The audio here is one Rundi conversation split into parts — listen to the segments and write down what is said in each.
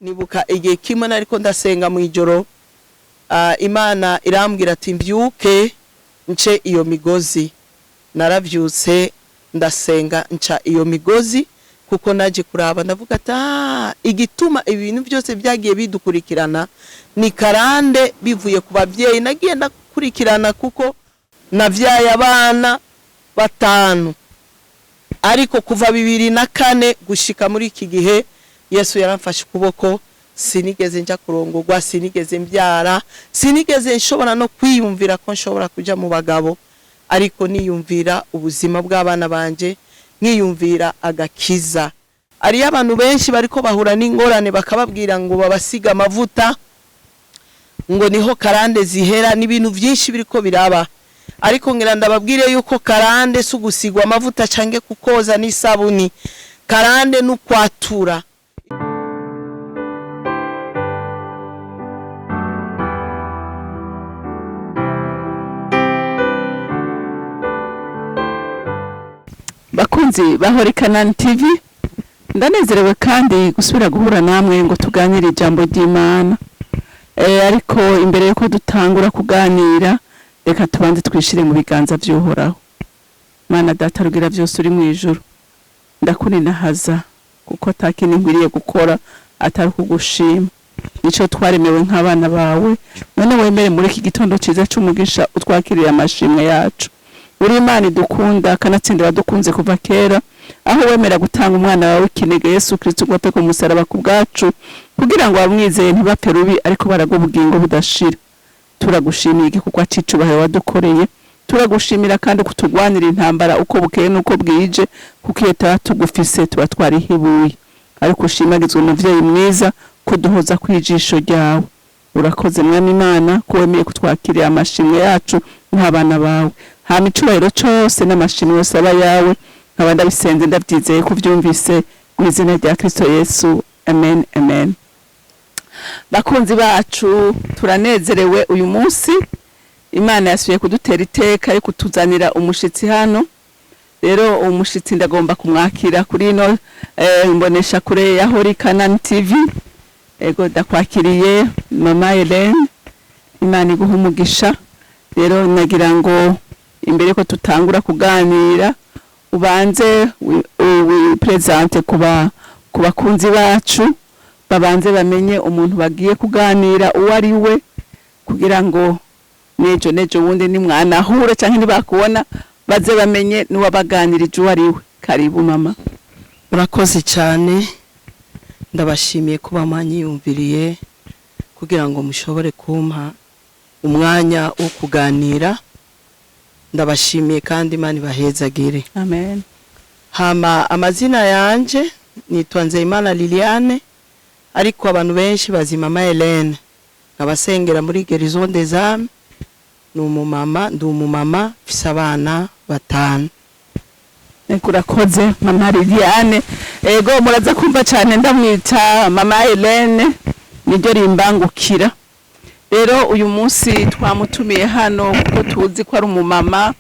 Nibuka igihe kimwe nariko ndasenga mu ijoro, Imana irambwira ati mbyuke nce iyo migozi. Naravyutse ndasenga nca iyo migozi, kuko naje kuraba ndavuga ati igituma ibintu byose byagiye bidukurikirana ni karande bivuye ku babyeyi. Nagiye ndakurikirana kuko navyaye abana batanu, ariko kuva 2004 gushika muri iki gihe Yesu yaramfashe ukuboko, sinigeze nja kurongorwa, sinigeze mbyara, sinigeze nshobora no kwiyumvira ko nshobora kuja mu bagabo, ariko niyumvira ubuzima bw'abana banje, nkiyumvira agakiza. Hariyo abantu benshi bariko bahura n'ingorane bakababwira ngo babasiga amavuta ngo niho karande zihera, n'ibintu byinshi biriko biraba. Ariko ngira ndababwire yuko karande si ugusigwa amavuta canke kukoza n'isabuni, karande n'ukwatura. Bakunzi ba Holy Canaan TV, ndanezerewe kandi gusubira guhura namwe ngo tuganire ijambo ry'Imana. Ariko imbere yuko dutangura kuganira, reka tubanze twishire mu biganza vy'Uhoraho. Mana Data rugira vyose uri mw'ijuru, ndakuninahaza kuko ata kintu nkwiriye gukora atari kugushima. Nico twaremewe nk'abana bawe, none wemere muri iki gitondo ciza c'umugisha utwakirire amashimwe yacu. Uri Imana idukunda kanatsinda wadukunze kuva kera, aho wemera gutanga umwana wawe w'ikinege Yesu Kristo ngo apfe ku musaraba ku bwacu, kugira ngo abamwizeye ntibapfe rubi ariko baragwe ubugingo budashira. Turagushimiye igikorwa c'icubahiro wadukoreye, turagushimira kandi kutugwanira intambara uko bukeye n'uko bwije, kuko iyo tuba tugufise tuba twarihibuye. Ariko ushimagizwe umuvyeyi mwiza kuduhoza kw'ijisho ryawe. Urakoze Mwami Imana ko wemeye kutwakirira amashimwe yacu nk'abana bawe. Hama icubahiro cose n'amashimwe yose aba yawe, nkaba ndabisenze ndavyizeye ko uvyumvise mu izina rya Kristo Yesu, amen, amen. Bakunzi bacu, turanezerewe uyu munsi. Imana yasubiye kudutera iteka yo kutuzanira umushitsi hano. Rero umushitsi ndagomba kumwakira kuri ino mbonesha kure ya Holy Canaan TV. Ego, ndakwakiriye Mama Hélène, Imana iguhe umugisha. Rero nagira ngo imbere ko tutangura kuganira ubanze wipresente ku bakunzi bacu, babanze bamenye umuntu bagiye kuganira uwo ari we, kugira ngo nejo nejo wundi nimwanahure canke nibakubona baze bamenye n'uwabaganirije uwo ari we. Karibu mama. Murakoze cyane, ndabashimiye kuba mwanyiyumviriye kugira ngo mushobore kumpa umwanya wo kuganira. Ndabashimiye kandi Imana ibahezagire. Amen. Hama amazina yanje nitwa Nzeyimana Liliane, ariko abantu benshi bazi Mama Hélène. Nkabasengera muri Guérison des Âmes. Ni umumama, ndi umumama mfise abana batanu. Urakoze Mama Liliane. Ego, muraza kumva cyane ndamwita Mama Hélène, niryo rimbangukira. Rero uyu munsi twamutumiye hano kuko tuzi ko ari umumama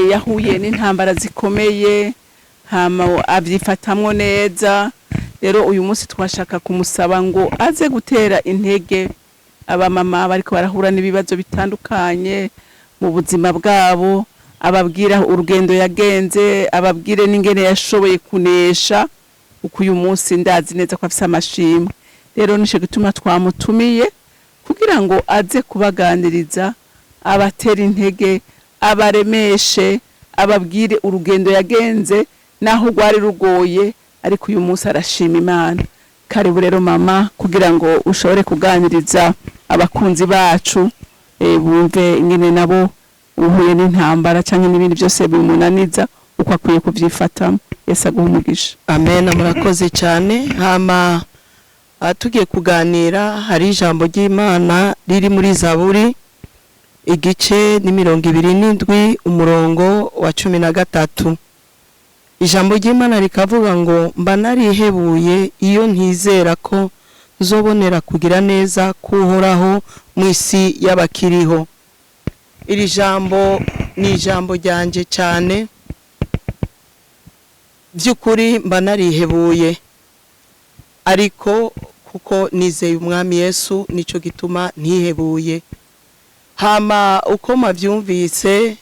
yahuye n'intambara zikomeye, hama avyifatamwo neza. Rero uyu munsi twashaka kumusaba ngo aze gutera intege abamama bariko barahura n'ibibazo bitandukanye mu buzima bwabo, ababwira urugendo yagenze, ababwire n'ingene yashoboye kunesha, uko uyu munsi ndazi neza ko afise amashimwe. Rero nico gituma twamutumiye kugira ngo aze kubaganiriza, abatera intege, abaremeshe, ababwire urugendo yagenze naho rwari rugoye, ariko uyu munsi arashima Imana. Karibu rero mama, kugira ngo ushobore kuganiriza abakunzi bacu, bumve ingene nabo uhuye n'intambara canke n'ibindi byose bimunaniza uko akwiye kuvyifatamo. Yesu aguhe umugisha. Amen, murakoze cyane. Hama tugiye kuganira, hari ijambo ry'Imana riri muri Zaburi igice ni 27 umurongo wa 13. Ijambo ry'Imana rikavuga ngo mba narihebuye iyo ntizera ko nzobonera kugira neza kuhoraho mu isi y'abakiriho. Iri jambo ni ijambo ryanje cyane, by'ukuri mba narihebuye, ariko Kuko nizeye Umwami Yesu, nico gituma ntihebuye. Hama uko mwavyumvise,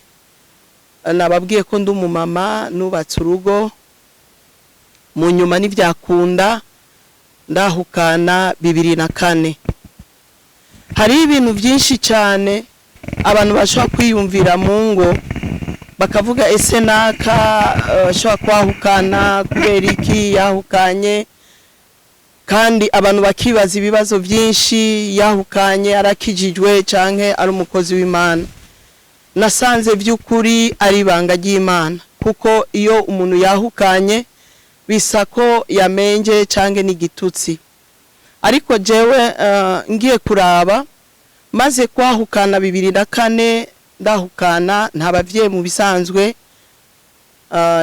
nababwiye ko ndi umumama nubatse urugo, mu nyuma ntibyakunda, ndahukana 2004. Hariho ibintu byinshi cyane abantu bashobora kwiyumvira mu ngo, bakavuga: "Ese naka ashobora kwahukana kubera iki yahukanye?" Kandi abantu bakibaza ibibazo byinshi: yahukanye arakijijwe canke ari umukozi w'Imana? Nasanze by'ukuri ari ibanga ry'Imana, kuko iyo umuntu yahukanye bisa ko yamenje canke n'igitutsi. Ariko jewe ngiye kuraba, maze kwahukana 2004, ndahukana nta bavyeyi mu bisanzwe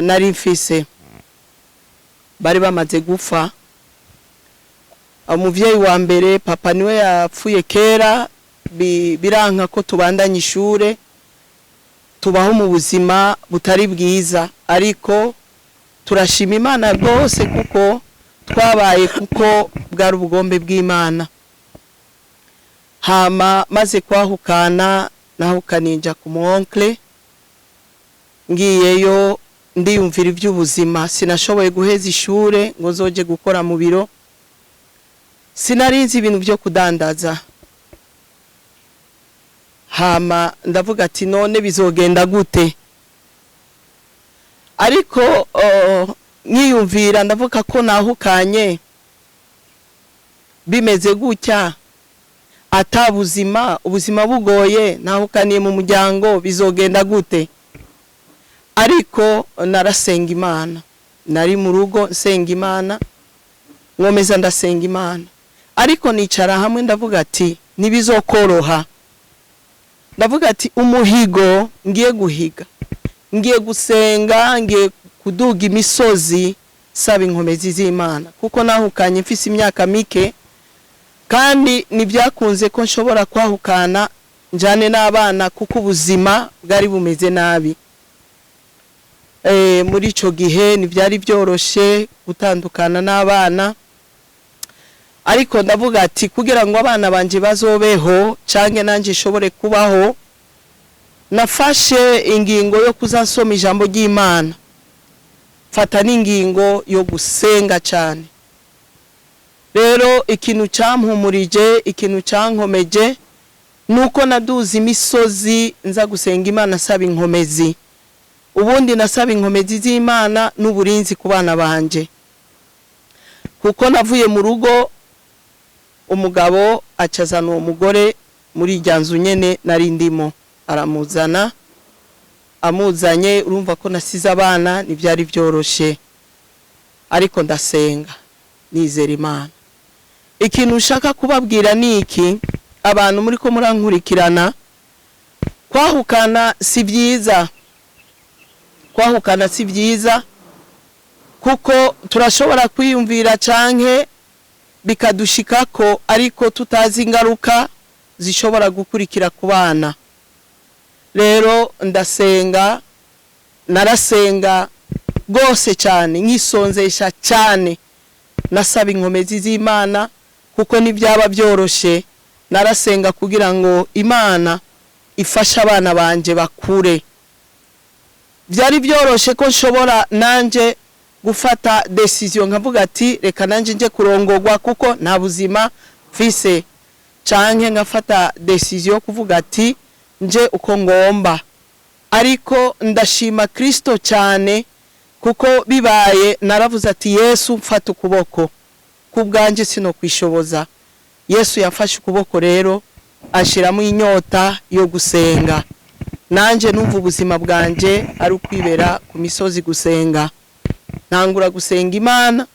nari mfise, bari bamaze gupfa. Umuvyeyi wa mbere, papa, niwe yapfuye kera, biranka ko tubandanya ishure, tubaho mu buzima butari bwiza. Ariko turashima Imana rwose kuko twabaye, kuko bwari ubugombe bw'Imana. Hama maze kwahukana, nahukaniye nja ku mu oncle. Ngiyeyo ndiyumvira iby'ubuzima, sinashoboye guheza ishure ngo nzoje gukora mu biro, sinarinzi ibintu byo kudandaza. Hama ndavuga ati: "None bizogenda gute?" Ariko nkiyumvira, ndavuga ko nahukanye bimeze gutya, ata buzima, ubuzima bugoye, nahukaniye mu muryango, bizogenda gute? Ariko narasenga Imana, nari mu rugo nsenga Imana, nkomeza ndasenga Imana. Ariko nicara hamwe ndavuga ati: "Ntibizokoroha." Ndavuga ati: "Umuhigo ngiye guhiga, ngiye gusenga, ngiye kuduga imisozi saba inkomezi z'Imana." Kuko nahukanye mfise imyaka mike, kandi ntibyakunze ko nshobora kwahukana njyane n'abana, kuko ubuzima bwari bumeze nabi. Muri icyo gihe ntibyari byoroshe gutandukana n'abana. Ariko ndavuga ati: "Kugira ngo abana banje bazobeho canke nanjye nshobore kubaho." Nafashe ingingo yo kuzasoma ijambo ry'Imana, fata n'ingingo yo gusenga cyane. Rero ikintu cyampumurije, ikintu cyankomeje, nuko naduze imisozi nza gusenga Imana, asaba inkomezi. Ubundi nasaba inkomezi z'Imana n'uburinzi ku bana banje, kuko navuye mu rugo, umugabo acazana uwo mugore muri irya nzu nyene nari ndimo, aramuzana. Amuzanye, urumva ko nasize abana, ntibyari byoroshe. Ariko ndasenga, nizera Imana. Ikintu ushaka kubabwira ni iki: abantu muri ko murankurikirana, kwahukana si byiza, kwahukana si byiza, kuko turashobora kwiyumvira canke bikadushikako, ariko tutazi ingaruka zishobora gukurikira ku bana. Rero ndasenga, narasenga rwose cyane, nkisonzesha cyane, nasaba inkomezi z'Imana, kuko ntibyaba byoroshe. Narasenga kugira ngo Imana ifashe abana banje bakure. Byari byoroshe ko nshobora nanje gufata décision nkavuga ati: "Reka nanje nje kurongorwa kuko nta buzima mfise," canke nkafata décision kuvuga ati: "Nje uko ngomba." Ariko ndashima Kristo cyane, kuko bibaye naravuze ati: "Yesu, mfata ukuboko, ku bwanjye sino kwishoboza." Yesu yafashe ukuboko rero, ashiramo inyota yo gusenga. Nanjye numva ubuzima bwanjye ari ukwibera ku misozi gusenga. Ntangura gusenga Imana,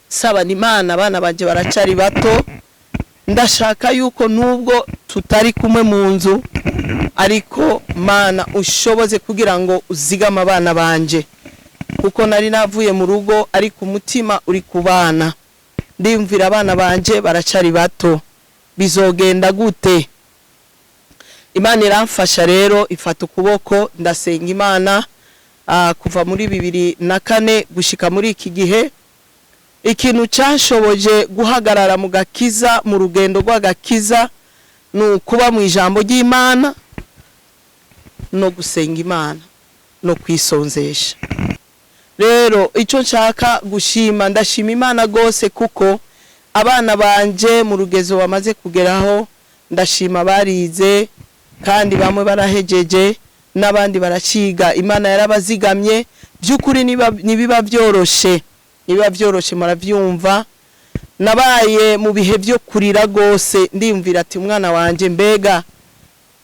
saba Imana: "Abana banje baracari bato, ndashaka yuko nubwo tutari kumwe mu nzu, ariko Mana ushoboze kugira ngo uzigame abana banje," kuko nari navuye mu rugo ariko umutima uri ku bana. Ndiyumvira abana banje baracari bato, bizogenda gute? Imana iramfasha rero, ifata ukuboko, ndasenga Imana kuva muri 2004 gushika muri iki gihe. Ikintu cyashoboje guhagarara mu gakiza, mu rugendo rw'agakiza, ni ukuba mu ijambo ry'Imana no gusenga Imana no kwisonzesha. Rero icyo nshaka gushima, ndashima Imana rwose kuko abana banje mu rugezo bamaze kugeraho, ndashima barize kandi bamwe barahejeje n'abandi baraciga. Imana yarabazigamye by'ukuri. Nibiba byoroshe, nibiba byoroshe, murabyumva. Nabaye mu bihe byo kurira rwose, ndiyumvira ati umwana wanjye mbega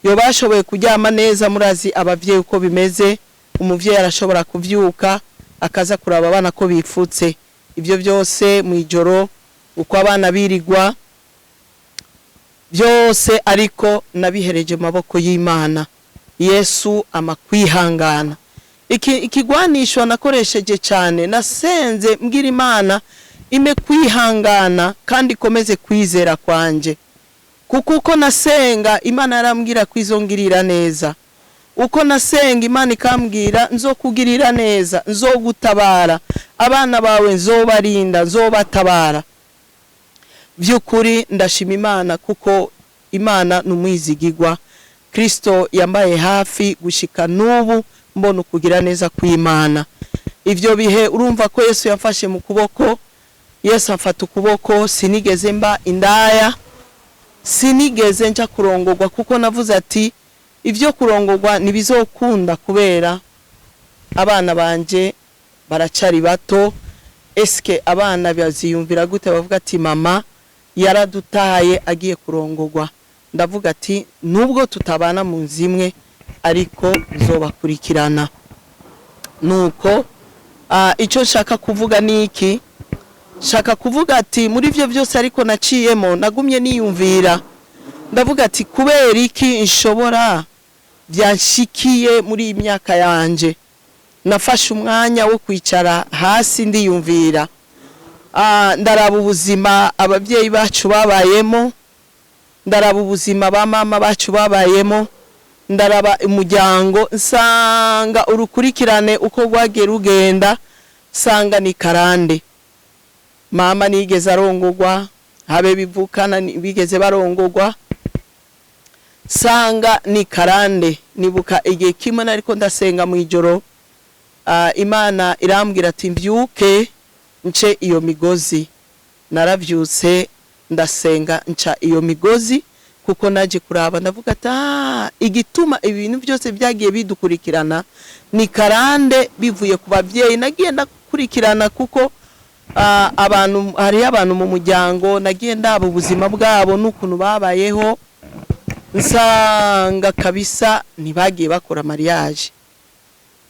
yo bashoboye kuryama neza? Murazi ababyeyi uko bimeze, umubyeyi arashobora kubyuka akaza kuraba abana ko bifutse, ibyo byose mu ijoro uko abana birigwa byose, ariko nabihereje mu maboko y'Imana. Yesu ama kwihangana. Iki ikigwanisho nakoresheje cyane, nasenze mbwira Imana ime kwihangana kandi ikomeze kwizera kwanje, kuko uko nasenga Imana yarambwira ko izongirira neza. Uko nasenga Imana ikambwira nzokugirira neza, nzogutabara, abana bawe nzobarinda, nzobatabara. By'ukuri ndashima Imana kuko Imana ni umwizigigwa. Kristo yambaye hafi gushika n'ubu, mbona ukugira neza kw'Imana. Ibyo bihe urumva ko Yesu yamfashe mu kuboko, Yesu amfata ukuboko. Sinigeze mba indaya, sinigeze nja kurongorwa, kuko navuze ati ibyo kurongorwa ntibizokunda kubera abana banje baracari bato. Eske abana baziyumvira gute bavuga ati mama yaradutaye agiye kurongorwa? Ndavuga ati nubwo tutabana mu nzu imwe, ariko nzobakurikirana. Nuko icyo nshaka kuvuga ni iki? Nshaka kuvuga ati muri ibyo byose ariko naciyemo, nagumye niyumvira, ndavuga ati kubera iki nshobora byanshikiye muri iyi myaka yanje? Nafashe umwanya wo kwicara hasi ndiyumvira. Ndaraba ubuzima ababyeyi bacu babayemo, ndaraba ubuzima ba mama bacu babayemo, ndaraba umuryango, nsanga urukurikirane uko rwagiye rugenda, nsanga ni karande. Mama nigeze arongogwa, habe bivukana bigeze barongogwa, sanga ni karande. Nibuka igihe kimwe nariko ndasenga mu ijoro, Imana irambwira ati mbyuke nce iyo migozi. Naravyutse ndasenga nca iyo migozi, kuko naje kuraba ndavuga ati "Ah, igituma ibintu byose byagiye bidukurikirana ni karande bivuye ku babyeyi." Nagiye ndakurikirana kuko abantu, hariyo abantu mu muryango nagiye ndaba ubuzima bwabo n'ukuntu babayeho, nsanga kabisa ntibagiye bakora mariage.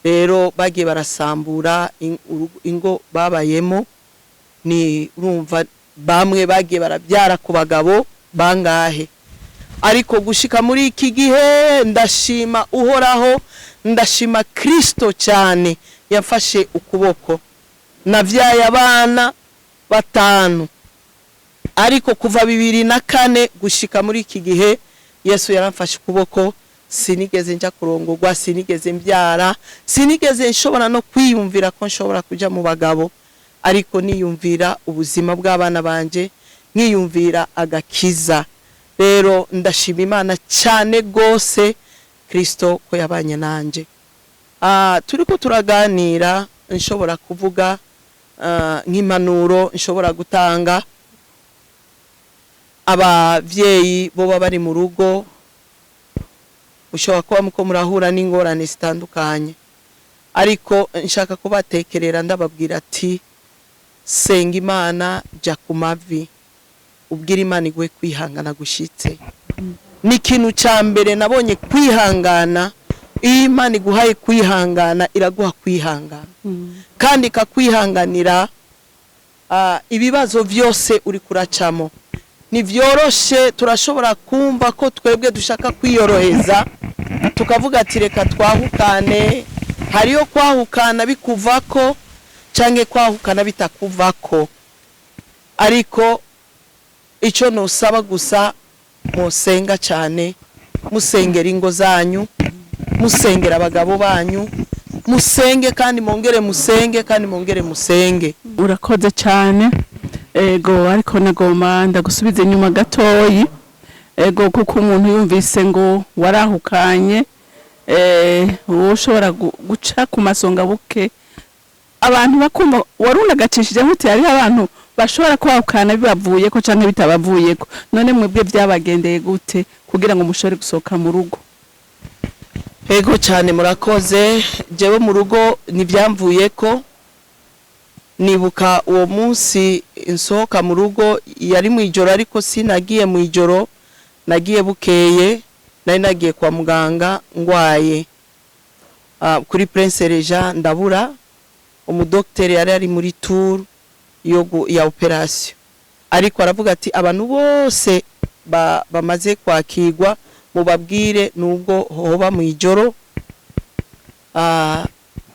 Rero bagiye barasambura ingo babayemo. Ni urumva bamwe bagiye barabyara ku bagabo bangahe. Ariko gushika muri iki gihe ndashima Uhoraho, ndashima Kristo cyane yafashe ukuboko. Navyaye abana batanu, ariko kuva 2004 gushika muri iki gihe Yesu yaramfashe ukuboko. Sinigeze nja kurongorwa, sinigeze mbyara, sinigeze nshobora no kwiyumvira ko nshobora kuja mu bagabo, ariko niyumvira ubuzima bw'abana banje, nkiyumvira agakiza. Rero ndashima Imana cyane rwose Kristo ko yabanye nanje. Turiko turaganira, nshobora kuvuga nk'impanuro nshobora gutanga abavyeyi boba bari mu rugo, ushobora kuba muko murahura n'ingorane zitandukanye, ariko nshaka kubatekerera ndababwira ati senga Imana, jya ku mavi ubwira Imana iguhe kwihangana gushitse. Ni ikintu cya mbere nabonye, kwihangana. Iyo Imana iguhaye kwihangana, iraguha kwihangana kandi ikakwihanganira ibibazo byose uri kuracamo. Ntibyoroshe. Turashobora kumva ko twebwe dushaka kwiyoroheza, tukavuga ati reka twahukane. Hariyo kwahukana bikuvako canke kwahukana bitakuvako, ariko icyo nusaba gusa, musenga cyane, musengera ingo zanyu, musengera abagabo banyu, musenge kandi mwongere musenge kandi mwongere musenge. Urakoze cyane. Ego, ariko nagomba ndagusubiza inyuma gatoyi. Ego, kuko umuntu yumvise ngo warahukanye, wowe ushobora guca ku masonga buke, abantu bakumva warunagacishije muti hariho abantu bashobora kwahukana bibavuyeko canke bitabavuyeko. None mwebwe byabagendeye gute kugira ngo mushobore gusohoka mu rugo? Ego cyane, murakoze. Jewe mu rugo ntibyamvuye ko. Nibuka uwo munsi nsohoka mu rugo yari mu ijoro, ariko sinagiye mu ijoro, nagiye bukeye. Nari nagiye kwa muganga ngwaye. Kuri Prince Régent ndabura umudokiteri, yari ari muri tour ya opération, ariko aravuga ati abantu bose bamaze kwakirwa mubabwire nubwo hoba mu ijoro,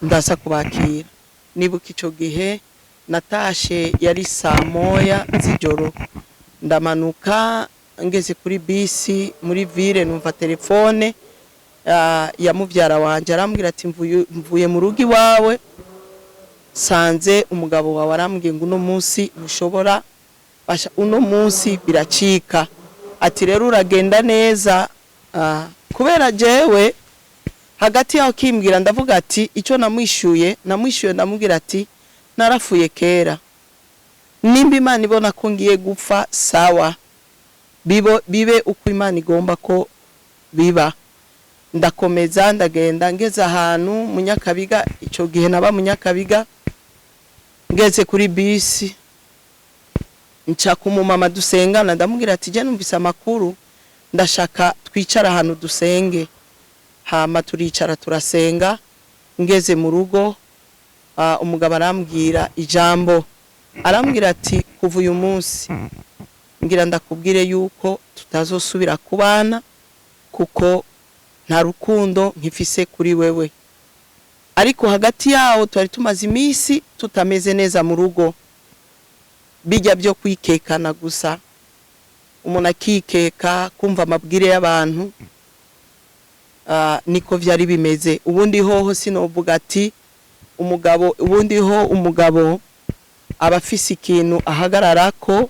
ndaza kubakira. Nibuka ico gihe natashe yari saa 1 z'ijoro. Ndamanuka ngeze kuri bisi muri ville, numva telefone ya muvyara wanje. Arambwira ati mvuye mu rugo iwawe, sanze umugabo wawe arambwiye ngo uno munsi ntushobora basha, uno munsi biracika. Ati rero uragenda neza. Kubera jewe hagati yaho kimbwira, ndavuga ati icyo namwishyuye, ndamubwira ati narafuye kera, nimba Imana ibona ko ngiye gupfa, sawa, bibe uko Imana igomba ko biba. Ndakomeza ndagenda, ngeze ahantu mu Nyakabiga, icyo gihe naba mu Nyakabiga, ngeze kuri bisi nca ku mumama dusengana, ndamubwira ati je numvise amakuru, ndashaka twicara ahantu dusenge. Hama turicara turasenga. Ngeze mu rugo, umugabo arambwira ijambo, arambwira ati kuva uyu munsi ngira ndakubwire yuko tutazosubira kubana, kuko nta rukundo nkifise kuri wewe. Ariko hagati yawo twari tumaze iminsi tutameze neza mu rugo, bijya byo kwikekana gusa, umuntu akikeka, kumva amabwire y'abantu. Niko vyari bimeze. Ubundi hoho sinovuga ati umugabo, ubundi ho umugabo aba afise ikintu ahagararako,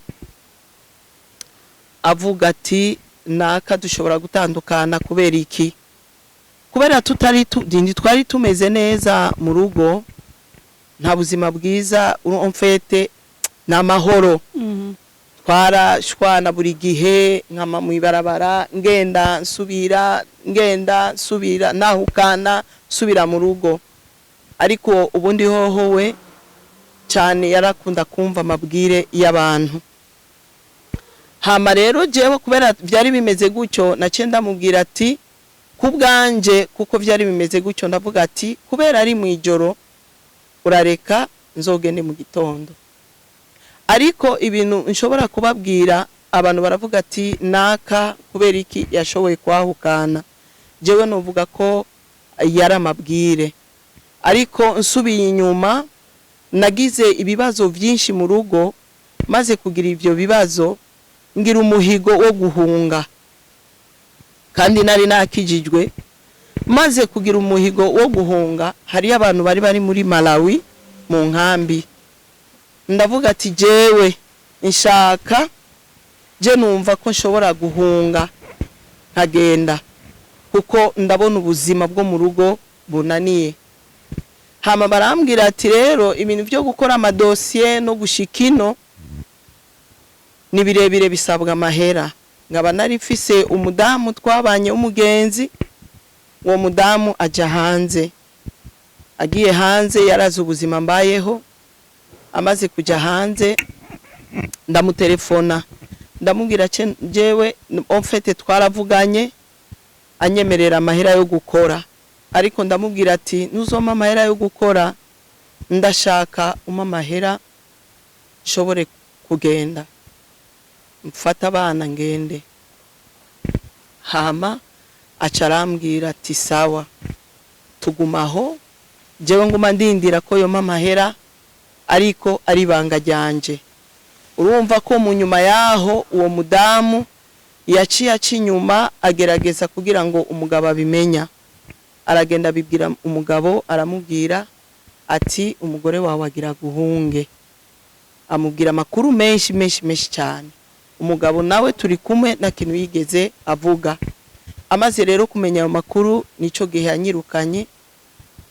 avuga ati naka dushobora gutandukana kubera iki? Kubera tutari dindi twari tumeze neza mu rugo, nta buzima bwiza en fait, ni amahoro. Twarashwana buri gihe, nkama mu ibarabara, ngenda nsubira, ngenda nsubira, nahukana nsubira mu rugo. Ariko ubundi hoho we cyane yarakunda kumva amabwire y'abantu. Hama rero jewe kubera byari bimeze gutyo, naciye ndamubwira ati ku bwanje, kuko byari bimeze gutyo, ndavuga ati kubera ari mu ijoro, urareka nzogende mu gitondo. Ariko ibintu nshobora kubabwira, abantu baravuga ati naka kubera iki yashoboye kwahukana? Jewe novuga ko yari amabwire. Ariko nsubiye inyuma, nagize ibibazo byinshi mu rugo. Maze kugira ivyo bibazo, ngira umuhigo wo guhunga, kandi nari nakijijwe. Maze kugira umuhigo wo guhunga, hariyo abantu bari bari muri Malawi mu nkambi. Ndavuga ati jewe nshaka, je numva ko nshobora guhunga nkagenda, kuko ndabona ubuzima bwo mu rugo bunaniye. Hama barambwira ati rero ibintu byo gukora amadosiye no gushika ino ni birebire, bisabwa amahera. Nkaba nari mfise umudamu twabanye w'umugenzi. Uwo mudamu aja hanze, agiye hanze yarazi ubuzima mbayeho. Amaze kuja hanze ndamutelefona, ndamubwira jewe en fait twaravuganye, anyemerera amahera yo gukora, ariko ndamubwira ati ntuzompa amahera yo gukora, ndashaka umpa amahera nshobore kugenda, mfate abana ngende. Hama aca arambwira ati sawa. Tugumaho, jewe nguma ndindira ko yompa amahera, ariko ari ibanga ryanje. Urumva ko mu nyuma yaho uwo mudamu yaciye aca inyuma, agerageza kugira ngo umugabo abimenya. Aragenda abibwira umugabo, aramubwira ati umugore wawe agira guhunge. Amubwira amakuru menshi menshi menshi cyane. Umugabo nawe turi kumwe, nta kintu yigeze avuga. Amaze rero kumenya ayo makuru, nico gihe yanyirukanye.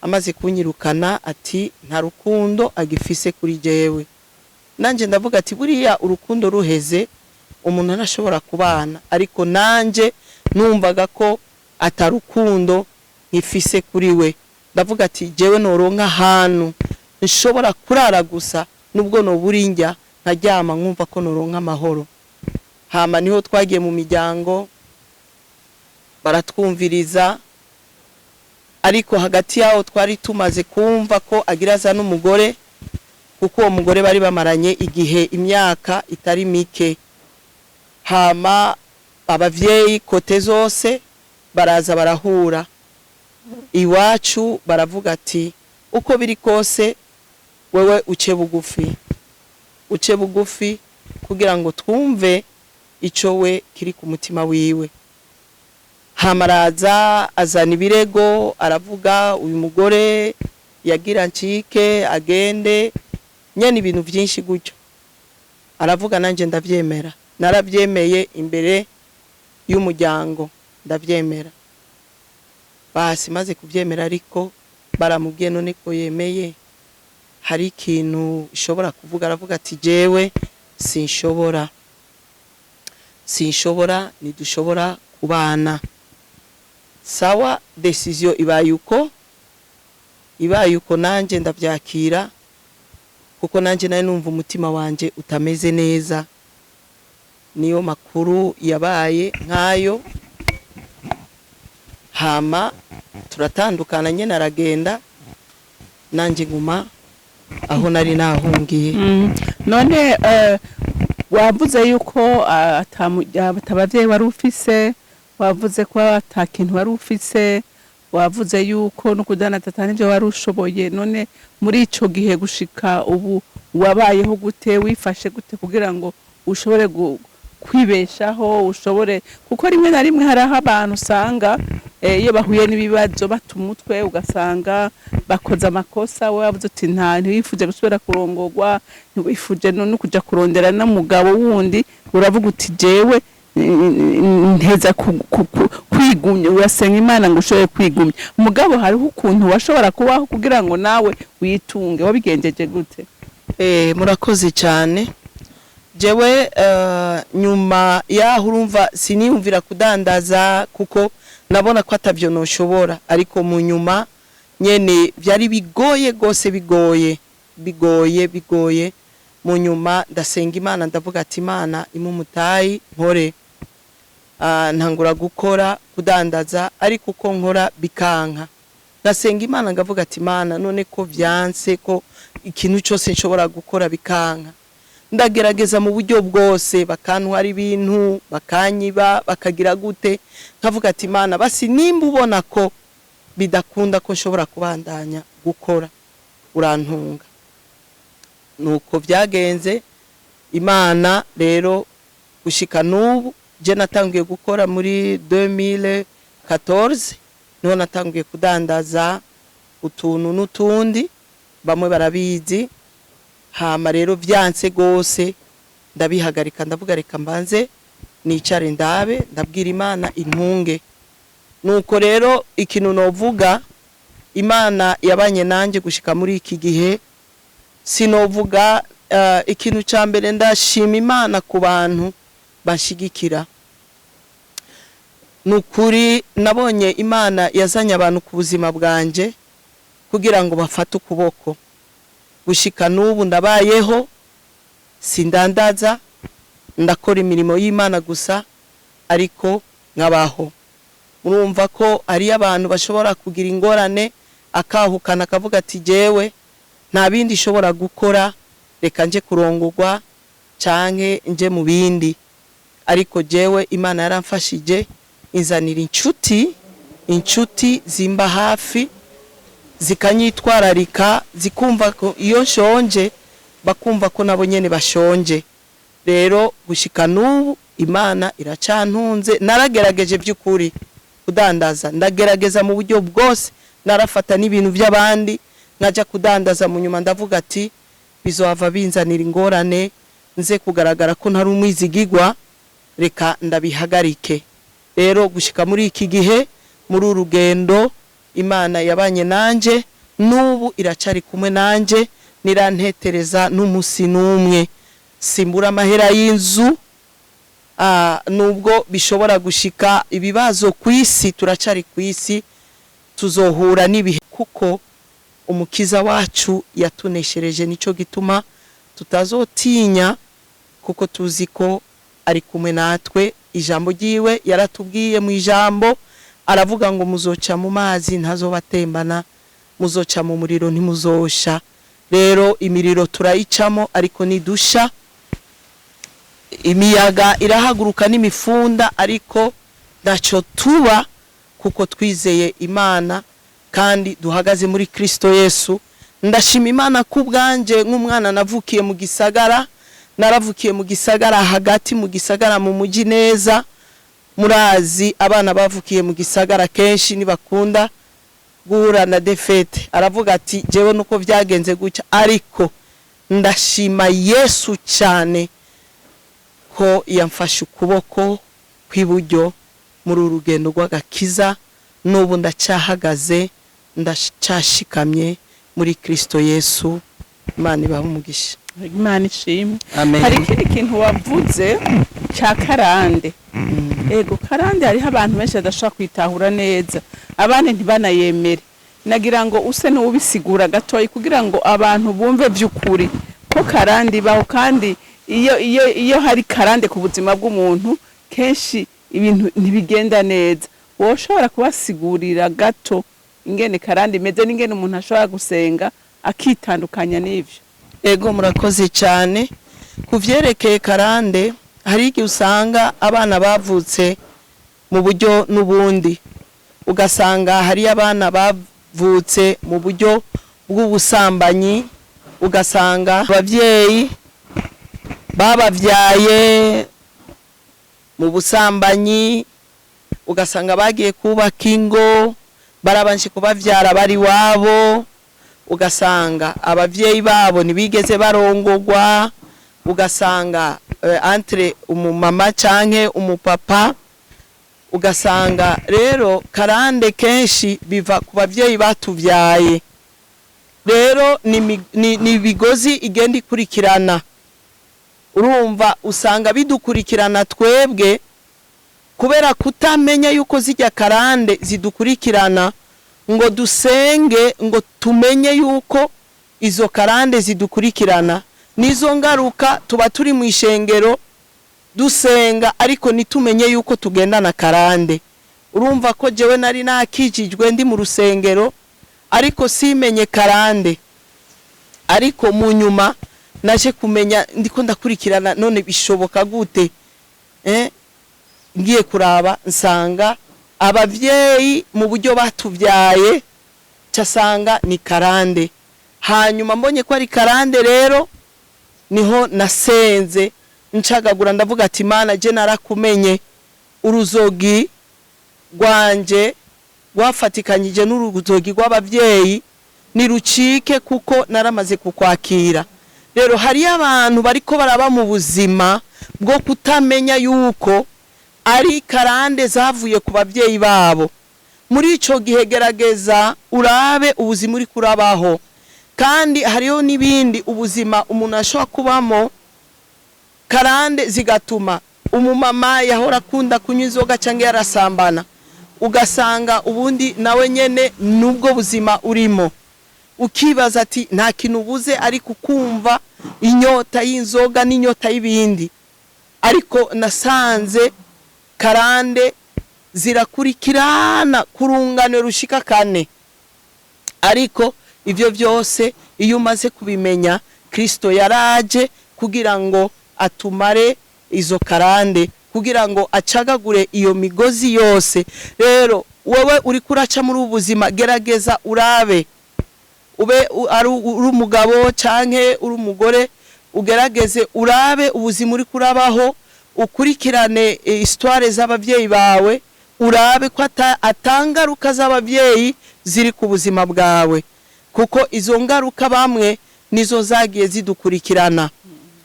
Amaze kunyirukana, ati nta rukundo agifise kuri jewe. Nanjye ndavuga ati buriya urukundo ruheze umuntu arashobora kubana, ariko nanjye numvaga ko atarukundo nkifise kuri we. Ndavuga ati jewe noronka ahantu nshobora kurara gusa, nubwo nobura indya, nkaryama nkumva ko noronka amahoro. Hama niho twagiye mu miryango, baratwumviriza. Ariko hagati yaho twari tumaze kumva ko agira aza n'umugore, kuko uwo mugore bari bamaranye igihe, imyaka itari mike. Hama abavyeyi côté zose baraza barahura iwacu, baravuga ati uko biri kose wewe uce bugufi, uce bugufi kugira ngo twumve ico we kiri ku mutima wiwe. Hama araza azana ibirego, aravuga uyu mugore yagira ncike agende nyene, ibintu vyinshi gutyo aravuga. Nanje ndavyemera, naravyemeye imbere y'umuryango, ndavyemera. Basi maze kuvyemera, ariko baramubwiye none ko yemeye hari ikintu ishobora kuvuga? Aravuga ati jewe sinshobora, sinshobora, ntidushobora kubana. Sawa, décision ibaye uko, ibaye uko, nanjye ndavyakira, kuko nanjye nari numva umutima wanje utameze neza. Niyo makuru yabaye nk'ayo. Hama turatandukana nyene, aragenda, nanjye nguma aho nari nahungiye. None wavuze yuko atabavyeyi wari ufise, wavuze ko ata kintu wari ufise, wavuze yuko no kudandaza ata n'ivyo wari ushoboye. None muri ico gihe gushika ubu wabayeho gute? Wifashe gute kugira ngo ushobore kwibeshaho, ushobore, kuko rimwe na rimwe hariho abantu usanga iyo bahuye n'ibibazo bata umutwe, ugasanga bakoze amakosa. We wavuze uti nta ntiwifuje gusubira kurongorwa, ntiwifuje no kuja kurondera n'umugabo wundi. Uravuga uti jewe nteza kwigumya, urasenga Imana ngo ushobore kwigumya. Mugabo hariho ukuntu washobora kubaho kugira ngo nawe witunge. Wabigenjeje gute? Murakoze cyane. Jewe nyuma yaho, urumva, siniyumvira kudandaza kuko nabona ko atavyo noshobora. Ariko mu nyuma nyene byari bigoye gose, bigoye, bigoye, bigoye. Mu nyuma ndasenga Imana, ndavuga ati Imana imumutayi nkore. Ntangura gukora, kudandaza, ariko uko nkora bikanka. Ngasenga Imana, ngavuga ati Imana, none ko vyanse, ko ikintu cyose nshobora gukora bikanka, ndagerageza mu buryo bwose, bakantwara ibintu, bakanyiba, bakagira gute. Nkavuga ati Imana, basi nimba ubona ko bidakunda ko nshobora kubandanya gukora, urantunga. Nuko byagenze. Imana rero gushika n'ubu, je natangiye gukora muri 2014, niho natangiye kudandaza utuntu n'utundi, bamwe barabizi. Hama rero vyanse gose, ndabihagarika, ndavuga reka mbanze nicare ndabe, ndabwira Imana intunge. Nuko rero ikintu novuga, Imana yabanye nanjye gushika muri iki gihe. Sinovuga ikintu ca mbere, ndashima Imana ku bantu banshigikira. Nukuri nabonye Imana yazanye abantu ku buzima bwanje kugira ngo bafate ukuboko. Gushika n'ubu ndabayeho, sindandaza, ndakora imirimo y'Imana gusa, ariko nkabaho. Urumva ko ari abantu bashobora kugira ingorane, akahukana, akavuga ati jewe nta bindi ishobora gukora, reka nje kurongorwa canke nje mu bindi. Ariko jewe Imana yaramfashije, inzanira inshuti, inshuti zimba hafi, zikanyitwararika, zikumva ko iyo nshonje bakumva ko nabo nyene bashonje. Rero gushika n'ubu Imana iracantunze. Naragerageje by'ukuri kudandaza, ndagerageza mu buryo bwose, narafata n'ibintu by'abandi nkaja kudandaza. Mu nyuma ndavuga ati Bizohava binzanira ingorane, nze kugaragara ko ntari umwizigigwa, reka ndabihagarike. Rero gushika muri iki gihe, muri uru rugendo, Imana yabanye nanje, n'ubu iracari kumwe nanje, nirantetereza n'umunsi n'umwe. Simbura amahera y'inzu. Nubwo bishobora gushika ibibazo ku isi, turacari ku isi, tuzohura n'ibihe, kuko Umukiza wacu yatuneshereje. Nico gituma tutazotinya, kuko tuzi ko ari kumwe natwe. Ijambo ryiwe yaratubwiye mu ijambo, aravuga ngo: "Muzoca mu mazi, ntazobatembana, muzoca mu muriro, ntimuzosha." Rero imiriro turayicamo, ariko nidusha. Imiyaga irahaguruka n'imifunda, ariko ntacyo tuba, kuko twizeye Imana kandi duhagaze muri Kristo Yesu. Ndashima Imana ku bwanje nk'umwana navukiye mu gisagara. Naravukiye mu gisagara, hagati mu gisagara, mu mujyi neza. Murazi, abana bavukiye mu gisagara kenshi ntibakunda guhura na défaite. Aravuga ati: "Jewe nuko byagenze gutya." Ariko ndashima Yesu cyane ko yamfashe ukuboko kw'iburyo muri uru rugendo rw'agakiza. N'ubu ndacyahagaze, ndacyashikamye muri Kristo Yesu. Imana ibahe umugisha. Imana ishimwe. Amen. Hari ikindi kintu wavuze cya karande. Ego, karande hariho abantu benshi badashobora kwitahura neza, abandi ntibanayemere. Nagira ngo use n'ubisigura gatoyi kugira ngo abantu bumve by'ukuri ko karande ibaho, kandi iyo hari karande ku buzima bw'umuntu, kenshi ibintu ntibigenda neza. Wowe ushobora kubasigurira gato ingene karande imeze n'ingene umuntu ashobora gusenga akitandukanya n'ivyo? Ego, murakoze cyane. Ku vyerekeye karande, hari igihe usanga abana bavutse mu buryo n'ubundi, ugasanga hari abana bavutse mu buryo bw'ubusambanyi, ugasanga ababyeyi bababyaye mu busambanyi, ugasanga bagiye kubaka ingo barabanje kubavyara bari wabo, ugasanga abavyeyi babo ntibigeze barongogwa, ugasanga entre umumama canke umupapa. Ugasanga rero karande kenshi biva ku bavyeyi batuvyaye. Rero ni ibigozi igenda ikurikirana. Urumva, usanga bidukurikirana twebwe kubera kutamenya yuko zijya karande zidukurikirana, ngo dusenge ngo tumenye yuko izo karande zidukurikirana. Nizo ngaruka, tuba turi mu ishengero dusenga, ariko ntitumenye yuko tugendana karande. Urumva ko jewe nari nakijijwe, ndi mu rusengero, ariko simenye karande. Ariko mu nyuma naje kumenya, ndiko ndakurikirana: none bishoboka gute? Ngiye kuraba, nsanga abavyeyi mu buryo batuvyaye, casanga ni karande. Hanyuma mbonye ko ari karande, rero niho nasenze ncagagura, ndavuga ati: "Imana, je narakumenye, uruzogi rwanje rwafatikanyije n'uruzogi rw'abavyeyi nirucike, kuko naramaze kukwakira." Rero hariyo abantu bariko baraba mu buzima bwo kutamenya yuko ari karande zavuye ku babyeyi babo. Muri ico gihe, gerageza urabe ubuzima uri kurabaho. Kandi hariho n'ibindi ubuzima umuntu ashobora kubamo, karande zigatuma umumama yahora akunda kunywa inzoga cyangwa yarasambana, ugasanga ubundi nawe nyene nubwo buzima urimo. Ukibaza ati: "Nta kintu ubuze," ariko ukumva inyota y'inzoga n'inyota y'ibindi. Ariko nasanze karande zirakurikirana ku rungano rushika kane. Ariko ivyo byose, iyo umaze kubimenya, Kristo yaraje kugira ngo atumare izo karande, kugira ngo acagagure iyo migozi yose. Rero wowe uri kuraca muri ubu buzima, gerageza urabe, ube ari uri umugabo canke uri umugore, ugerageze urabe ubuzima uri kurabaho, ukurikirane histoire z'abavyeyi bawe, urabe ko atangaruka z'abavyeyi ziri ku buzima bwawe, kuko izo ngaruka bamwe nizo zigenda zirabakurikirana. Nizo zagiye zidukurikirana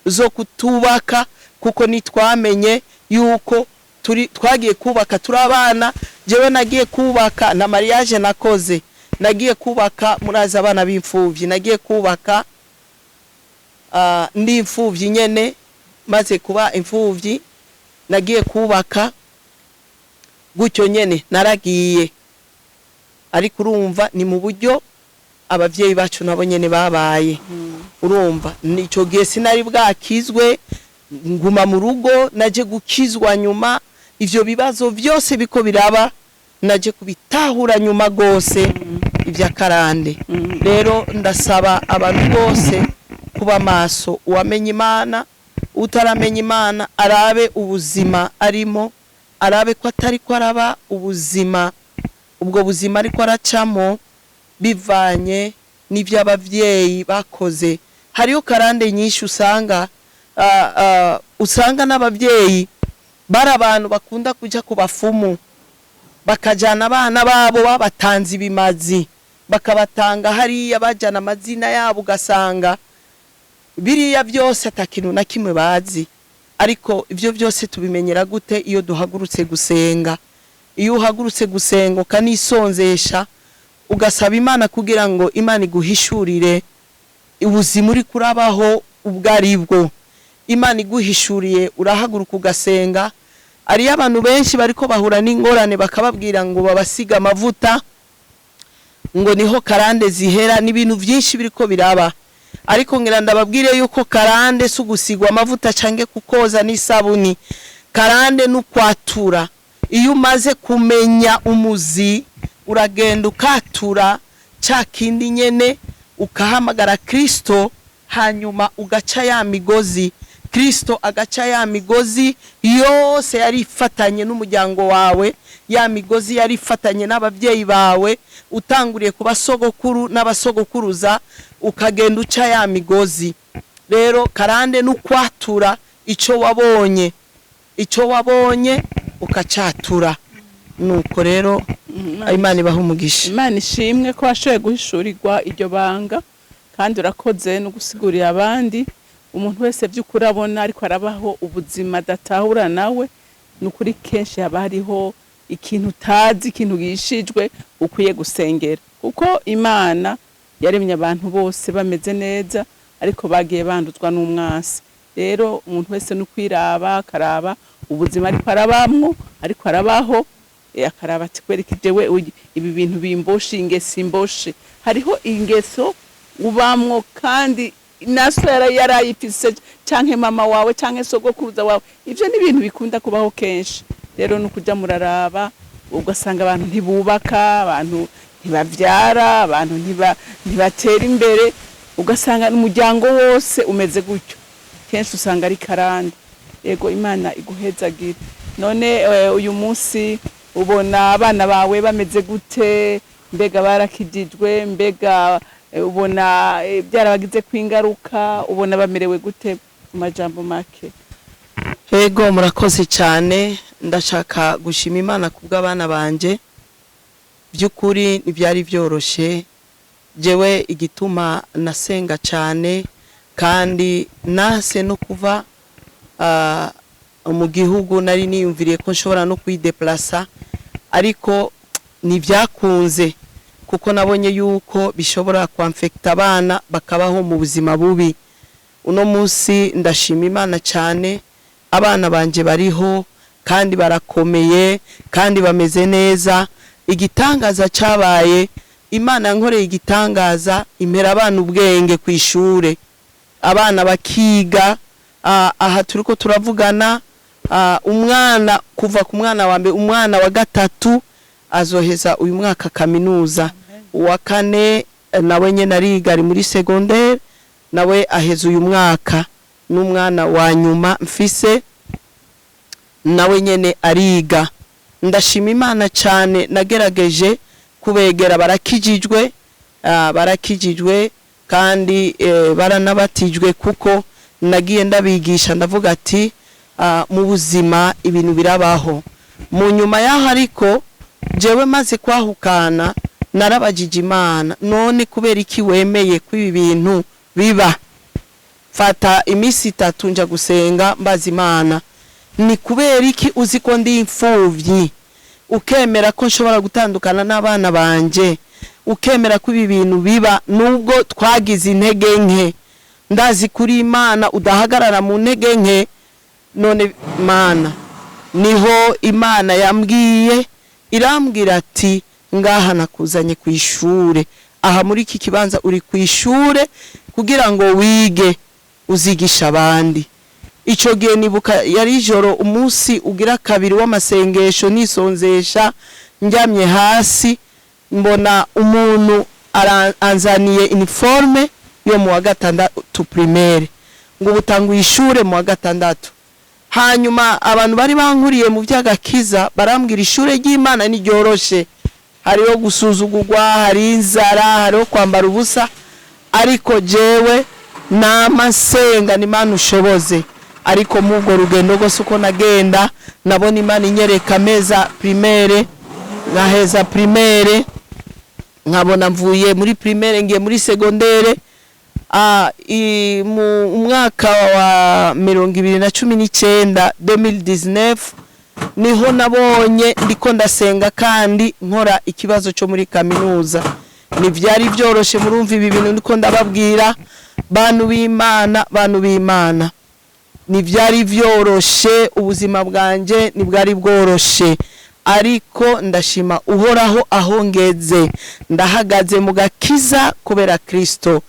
zo kutubaka, kuko nitwamenye yuko turi twagiye kubaka turi abana. Jewe nagiye kubaka na mariage nakoze, nagiye kubaka, murazi abana b'imfuvyi, nagiye kubaka ndi imfuvyi nyene. Maze kuba imfuvyi nagiye kubaka gutyo nyene, naragiye. Ariko urumva ni mu buryo abavyeyi bacu nabo nyene babaye. Urumva nico gihe sinari bwakizwe, nguma mu rugo. Naje gukizwa nyuma, ivyo bibazo vyose biko biraba naje kubitahura nyuma gose ivy'akarande. Rero ndasaba abantu bose kuba maso, uwamenye Imana, utaramenya Imana arabe ubuzima arimo, arabe ko atari ko araba ubuzima, ubwo buzima ariko aracamo bivanye n'ivy'abavyeyi bakoze. Hariho karande nyinshi usanga usanga n'abavyeyi bari abantu bakunda kuja ku bafumu, bakajana abana babo babatanze ibimazi, bakabatanga hariya, bajana amazina yabo, ugasanga biriya byose atakintu na kimwe bazi. Ariko ibyo byose tubimenyera gute? Iyo duhagurutse gusenga. Iyo uhagurutse gusenga ukanisonzesha, ugasaba Imana kugira ngo Imana iguhishurire ubuzima uri kurabaho ubwo ari bwo, Imana iguhishuriye urahaguruka ugasenga. Hariyo abantu benshi bariko bahura n'ingorane, bakababwira ngo babasiga amavuta ngo niho karande zihera, n'ibintu byinshi biriko biraba. Ariko ngira ndababwire yuko karande si ugusigwa amavuta cange kukoza n'isabuni. Karande n'ukwatura. Iyo umaze kumenya umuzi, uragenda ukatura ca kindi nyene, ukahamagara Kristo, hanyuma ugaca ya migozi. Kristo agaca ya migozi yose yari ifatanye n'umuryango wawe, ya migozi yari ifatanye n'ababyeyi bawe, utanguriye ku basogokuru n'abasogokuruza, ukagenda uca ya migozi. Rero karande n'ukwatura ico wabonye, ico wabonye ukacatura. Nuko rero Imana ibaha umugisha. Imana ishimwe ko washoboye guhishurirwa iryo banga, kandi urakoze no gusigurira abandi. Umuntu wese by'ukuri abona ariko arabaho ubuzima adatahura nawe, ni ukuri kenshi haba hariho ikintu utazi, ikintu gishijwe ukwiye gusengera, kuko Imana yaremye abantu bose bameze neza, ariko bagiye banduzwa n'umwasi. Rero umuntu wese ni ukwiraba, akaraba ubuzima ariko arabamwo, ariko arabaho, akaraba ati kwereka jewe ibi bintu bimboshe, ingeso imboshe. Hariho ingeso ubamwo kandi naso yarayifise, canke mama wawe, canke sogokuruza wawe. Ivyo ni ibintu bikunda kubaho kenshi. Rero ni ukuja muraraba, ugasanga abantu ntibubaka, abantu ntibavyara, abantu ntibatera imbere, ugasanga umuryango wose umeze gutyo. Kenshi usanga ari karande. Yego, Imana iguhezagire. None uyu munsi ubona abana bawe bameze gute? Mbega barakijijwe? Mbega ubona byarabagize ingaruka? Ubona bamerewe gute mu majambo make? Ego, murakoze cyane. Ndashaka gushima Imana kubw'abana banje. By'ukuri ntibyari byoroshe. Jewe igituma nasenga cyane kandi nase no kuva mu gihugu, nari niyumviriye ko nshobora no kwideplasa, ariko ntibyakunze, kuko nabonye yuko bishobora kwamfekita abana bakabaho mu buzima bubi. Uno munsi ndashima Imana cyane, abana banje bariho kandi barakomeye kandi bameze neza. Igitangaza cyabaye, Imana yankoreye igitangaza, impera abana ubwenge ku ishure, abana bakiga. Aha turiko turavugana, umwana kuva ku mwana wa mbere, umwana wa gatatu azoheza uyu mwaka kaminuza, uwa kane nawe nyene ariga, ari muri secondaire, nawe aheza uyu mwaka, n'umwana wa nyuma mfise nawe nyene ariga. Ndashima Imana cyane. Nagerageje kubegera, barakijijwe, barakijijwe kandi baranabatijwe, kuko nagiye ndabigisha, ndavuga ati mu buzima ibintu birabaho. Mu nyuma y'aho ariko jewe maze kwahukana, narabajije Imana: none kubera iki wemeye ko ibi bintu biba. Fata iminsi 3 nja gusenga, mbaza Imana: ni kubera iki uzi ko ndi imfuvyi, ukemera ko nshobora gutandukana n'abana banje, ukemera ko ibi bintu biba nubwo twagize intege nke? Ndazi kuri Imana udahagarara mu ntege nke. None Mana, niho Imana yambwiye, irambwira ati: ngaha nakuzanye ku ishure, aha muri iki kibanza uri ku ishure kugira ngo wige, uzigisha abandi. Ico gihe nibuka yari ijoro, umunsi ugira kabiri w'amasengesho, nisonzesha, njyamye hasi, mbona umuntu anzaniye uniforme yo mu wa gatandatu primaire, ngo ubutanguye ishure mu wa gatandatu. Hanyuma abantu bari bankuriye mu by'agakiza barambwira: ishure ry'Imana ntiryoroshe, hariho gusuzugurwa, hari inzara, hariho kwambara ubusa. Ariko jewe nama nsenga ni Imana ushoboze. Ariko muri urwo rugendo rwose uko nagenda nabona Imana inyereka ameza primaire, nkaheza primaire, nkabona mvuye muri primaire ngiye muri secondaire. Mu mwaka wa 2019, 2019, niho nabonye ndiko ndasenga kandi nkora ikibazo cyo muri kaminuza. Ntibyari byoroshe. Murumva ibi bintu ndiko ndababwira, bantu b'Imana, bantu b'Imana, ntibyari byoroshe. Ubuzima bwanje ntibwari bworoshe, ariko ndashima Uhoraho aho ngeze. Ndahagaze mu gakiza kubera Kristo.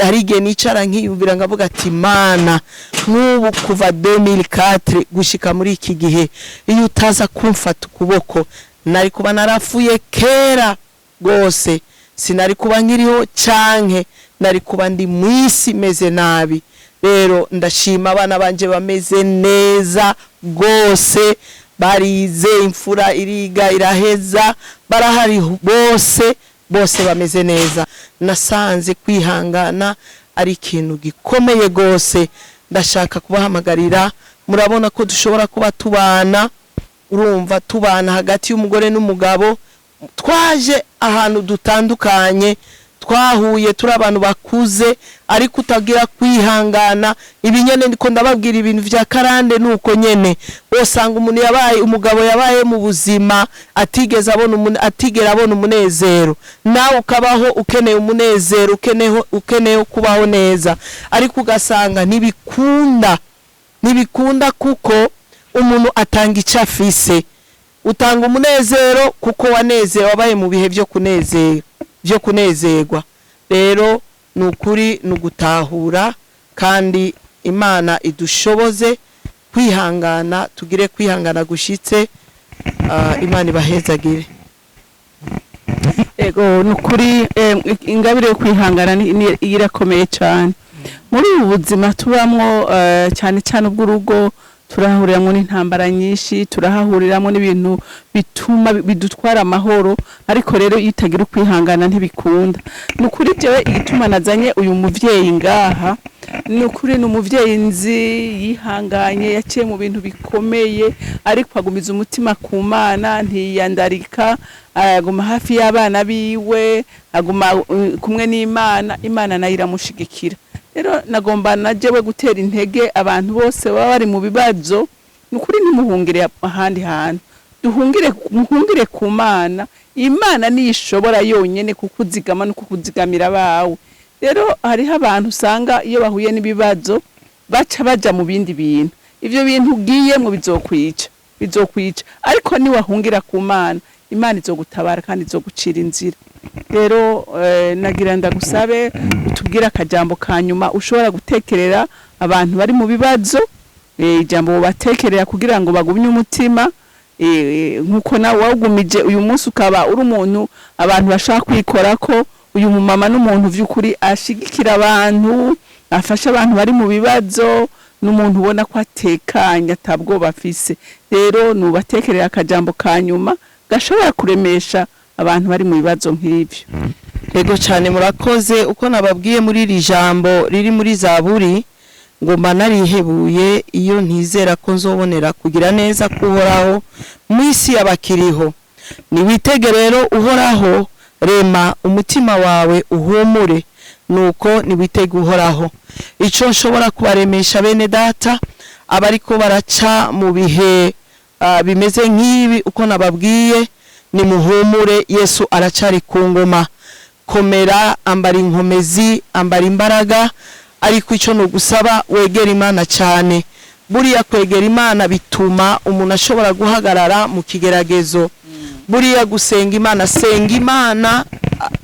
Hari igihe nicara nkiyumvira, nkavuga ati: Mana, nk'ubu kuva 2004 gushika muri iki gihe, iyo utaza kumfata ukuboko nari kuba narafuye kera rwose, sinari kuba nkiriho canke nari kuba ndi mu isi meze nabi. Rero ndashima, abana banje bameze neza rwose, barize, imfura iriga iraheza, barahari bose, bose bameze neza. Nasanze kwihangana ari ikintu gikomeye rwose. Ndashaka kubahamagarira, murabona ko dushobora kuba tubana, urumva, tubana hagati y'umugore n'umugabo, twaje ahantu dutandukanye, twahuye turi abantu bakuze, ariko utagira kwihangana. Ibi nyene ndiko ndababwira, ibintu vya karande, nuko nyene wosanga umuntu yabaye umugabo, yabaye mu buzima atigeze abona atigera abona umunezero, nawe ukabaho ukeneye umunezero, ukeneye kubaho neza, ariko ugasanga ntibikunda, ntibikunda, kuko umuntu atanga icyo afise. Utanga umunezero kuko wanezerewe, wabaye mu bihe byo kunezera, byo kunezerwa. Rero ni ukuri, ni ugutahura, kandi Imana idushoboze kwihangana, tugire kwihangana gushitse. Imana ibahezagire. Ego, ni ukuri, ingabire yo kwihangana irakomeye cyane muri ubu buzima tubamwo, cyane cyane ubw'urugo. Turahuriramwo n'intambara nyinshi, turahahuriramwo n'ibintu bituma bidutwara amahoro, ariko rero iyo utagira ukwihangana ntibikunda. Ni ukuri, jewe igituma nazanye uyu muvyeyi ngaha, ni ukuri ni umuvyeyi nzi yihanganye, yaciye mu bintu bikomeye, ariko agumiza umutima ku Mana, ntiyandarika, aguma hafi y'abana biwe, aguma kumwe n'Imana, Imana nayo iramushigikira. Rero nagomba na jewe gutera intege abantu bose baba bari mu bibazo. Ni ukuri, ntimuhungire ahandi hantu, duhungire, muhungire ku Mana. Imana niyo ishobora yonyene kukuzigama no kukuzigamira abawe. Rero hariho abantu usanga iyo bahuye n'ibibazo baca baja mu bindi bintu. Ivyo bintu ugiyemwo bizokwica, bizokwica. Ariko niwahungira ku Mana, Imana izogutabara kandi izogucira inzira. Rero nagira ndagusabe utubwire akajambo ka nyuma ushobora gutekerera abantu bari mu bibazo, ijambo batekerera kugira ngo bagumye umutima, nkuko nawe wawugumije uyu munsi ukaba uri umuntu abantu bashaka kwikorako. Uyu mumama n'umuntu vy'ukuri ashigikira abantu, afasha abantu bari mu bibazo, n'umuntu ubona ko atekanye, atabwoba afise. Rero nubatekerera akajambo ka nyuma gashobora kuremesha abantu bari mu bibazo nk'ivyo. Ego cyane, murakoze. Uko nababwiye muri iri jambo riri muri Zaburi ngo: mba narihebuye iyo ntizera ko nzobonera kugira neza k'Uhoraho mu isi y'abakiriho. Niwitege rero Uhoraho, rema umutima wawe uhumure. Nuko niwitege Uhoraho. Ico nshobora kubaremesha, bene data abariko baraca mu bihe bimeze nk'ibi uko nababwiye, nimuhumure, Yesu aracari ku ngoma. Komera, ambara inkomezi, ambara imbaraga. Ariko icyo ni ugusaba, wegera Imana cyane. Buriya kwegera Imana bituma umuntu ashobora guhagarara mu kigeragezo. Buriya gusenga Imana, senga Imana,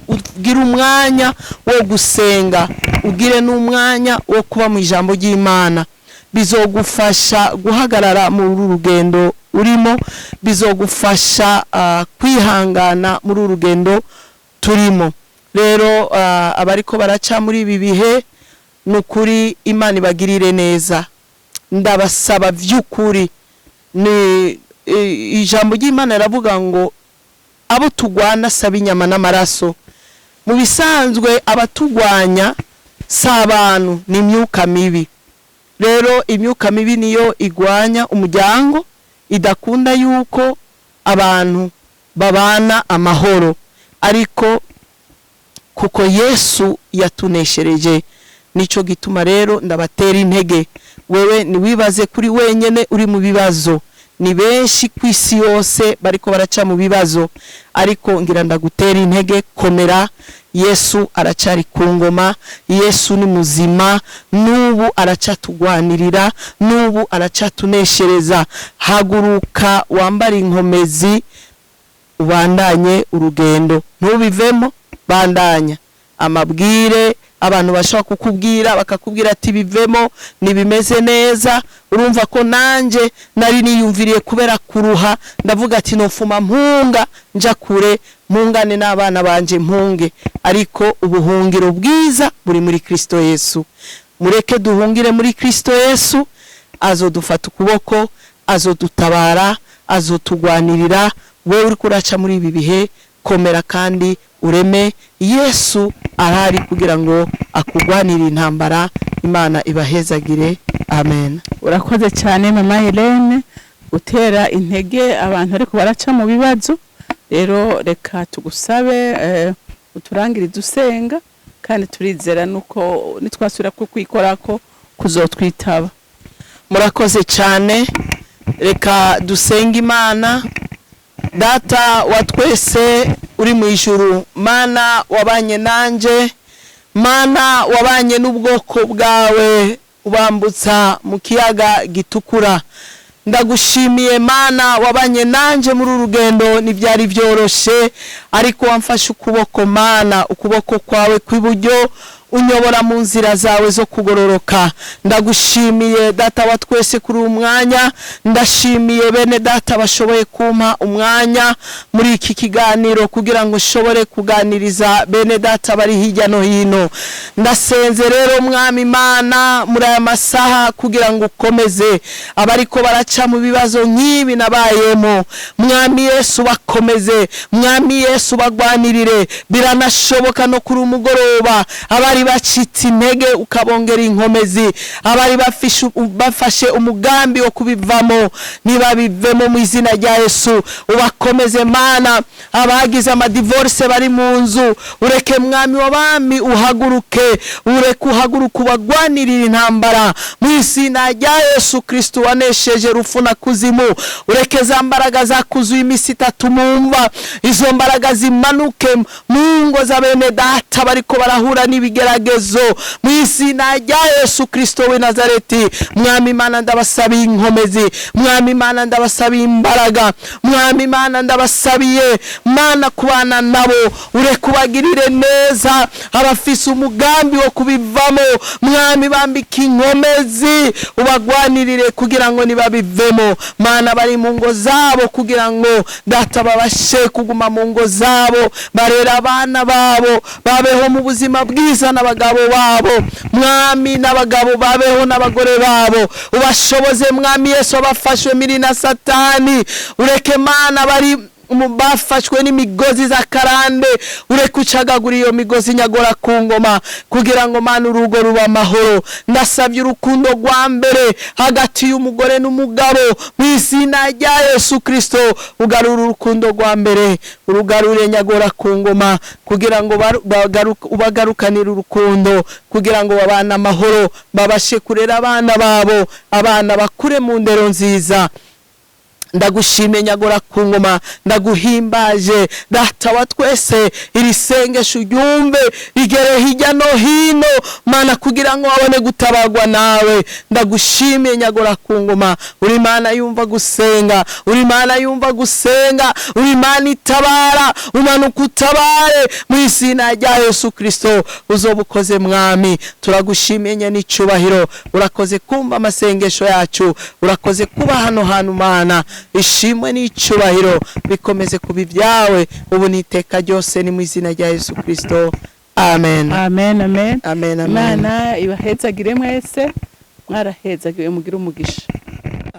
ugire umwanya wo gusenga, ugire n'umwanya wo kuba mu ijambo ry'Imana, bizogufasha guhagarara muri uru rugendo urimo, bizogufasha kwihangana muri uru rugendo turimo. Rero abariko baraca muri ibi bihe, ni ukuri Imana ibagirire neza. Ndabasaba by'ukuri, ni ijambo ry'Imana riravuga ngo abo tugwana saba inyama n'amaraso. Mu bisanzwe abatugwanya si abantu, ni imyuka mibi. Rero imyuka mibi niyo igwanya umuryango, idakunda yuko abantu babana amahoro. Ariko kuko Yesu yatuneshereje, nico gituma rero ndabatera intege. Wewe ntiwibaze kuri wenyene uri mu bibazo, ni benshi ku isi yose bariko baraca mu bibazo. Ariko ngira ndagutera intege, komera, Yesu aracari ku ngoma. Yesu ni muzima n'ubu, aracatugwanirira n'ubu, aracatuneshereza. Haguruka, wambare inkomezi, ubandanye urugendo, ntubivemo, bandanya. Amabwire abantu bashobora kukubwira, bakakubwira ati bivemo, ntibimeze neza. Urumva ko nanje nari niyumviriye kubera kuruha, ndavuga ati nofuma mpunga, nja kure, mpungane n'abana banje, mpunge. Ariko ubuhungiro bwiza buri muri Kristo Yesu. Mureke duhungire muri Kristo Yesu, azodufata ukuboko, azodutabara, azotugwanirira. Wowe uri kuraca muri ibi bihe, komera kandi ureme, Yesu arahari kugira ngo akugwanire intambara. Imana ibahezagire, amen. Urakoze cyane, mama Helene, gutera intege abantu ariko baraca mu bibazo. Rero reka tugusabe uturangirize usenga, kandi turizera nuko nitwasubira kukwikorako kuzotwitaba. Murakoze cyane. Reka dusenge Imana. Data wa twese uri mu ijuru, Mana wabanye nanje, Mana wabanye n'ubwoko bwawe ubambutsa mu kiyaga Gitukura, ndagushimiye. Mana wabanye nanje muri uru rugendo, ntibyari byoroshe, ariko wamfashe ukuboko, Mana, ukuboko kwawe kw'iburyo, unyobora mu nzira zawe zo kugororoka. Ndagushimiye, Data wa twese, kuri uyu mwanya. Ndashimiye bene data bashoboye kumpa umwanya muri iki kiganiro kugira ngo nshobore kuganiriza bene data bari hirya no hino. Ndasenze rero, Mwami Imana, muri aya masaha kugira ngo ukomeze abariko baraca mu bibazo nk'ibi nabayemo. Mwami Yesu, bakomeze. Mwami Yesu, bagwanirire. Biranashoboka no kuri umugoroba abari bacitse intege ukabongera inkomezi, abari bafashe umugambi wo kubivamo ntibabivemo, mu izina rya Yesu ubakomeze. Mana, abagize amadivorce bari mu nzu, ureke Mwami w'abami uhaguruke, ureke uhaguruke ubagwanirire intambara mu izina rya Yesu Kristo wanesheje rupfu na kuzimu. Ureke za mbaraga zakuzuye iminsi 3 mu mva, izo mbaraga zimanuke mu ngo za bene data bariko barahura n'ibigeragezo mu izina rya Yesu Kristo w'i Nazareti. Mwami Imana, ndabasabiye inkomezi. Mwami Imana, ndabasabiye imbaraga. Mwami Imana, ndabasabiye, Mana, kubana nabo, ureke ubagirire neza. Abafise umugambi wo kubivamo, Mwami, bambika inkomezi, ubagwanirire kugira ngo ntibabivemo. Mana, bari mu ngo zabo, kugira ngo Data babashe kuguma mu ngo zabo, barera abana babo, babeho mu buzima bwiza n'abagabo babo. Mwami, n'abagabo babeho n'abagore babo, ubashoboze, Mwami Yesu, abafashwe miri na Satani, ureke Mana bari bafashwe n'imigozi z'akarande, ureke ucagagura iyo migozi, nyagora ku ngoma, kugira ngo, Mana, urugo ruba amahoro. Ndasabye urukundo rwa mbere hagati y'umugore n'umugabo. Mu izina rya Yesu Kristo, ugarure urukundo rwa mbere, urugarure, nyagora ku ngoma, kugira ngo ubagarukanire urukundo, kugira ngo babane amahoro, babashe kurera abana babo, abana bakure mu ndero nziza. Ndagushimiye, nyagora ku ngoma, ndaguhimbaje, Data wa twese. Iri sengesho uryumve, rigere hirya no hino, Mana, kugira ngo babone gutabagwa nawe. Ndagushimiye, nyagora ku ngoma. Uri Mana yumva gusenga, uri Mana yumva gusenga, uri Mana itabara. Umanuka utabare mu izina rya Yesu Kristo. Uzoba ukoze, Mwami. Turagushimiye n'icyubahiro. Urakoze kumva amasengesho yacu, urakoze kuba hano hantu, Mana. Ishimwe n'icyubahiro bikomeze kuba ibyawe ubu n'iteka ryose. Ni mu izina rya Yesu Kristo, amen. Amen, amen. Amen, amen. Imana ibahezagire mwese, mwarahezagiwe, mugire umugisha.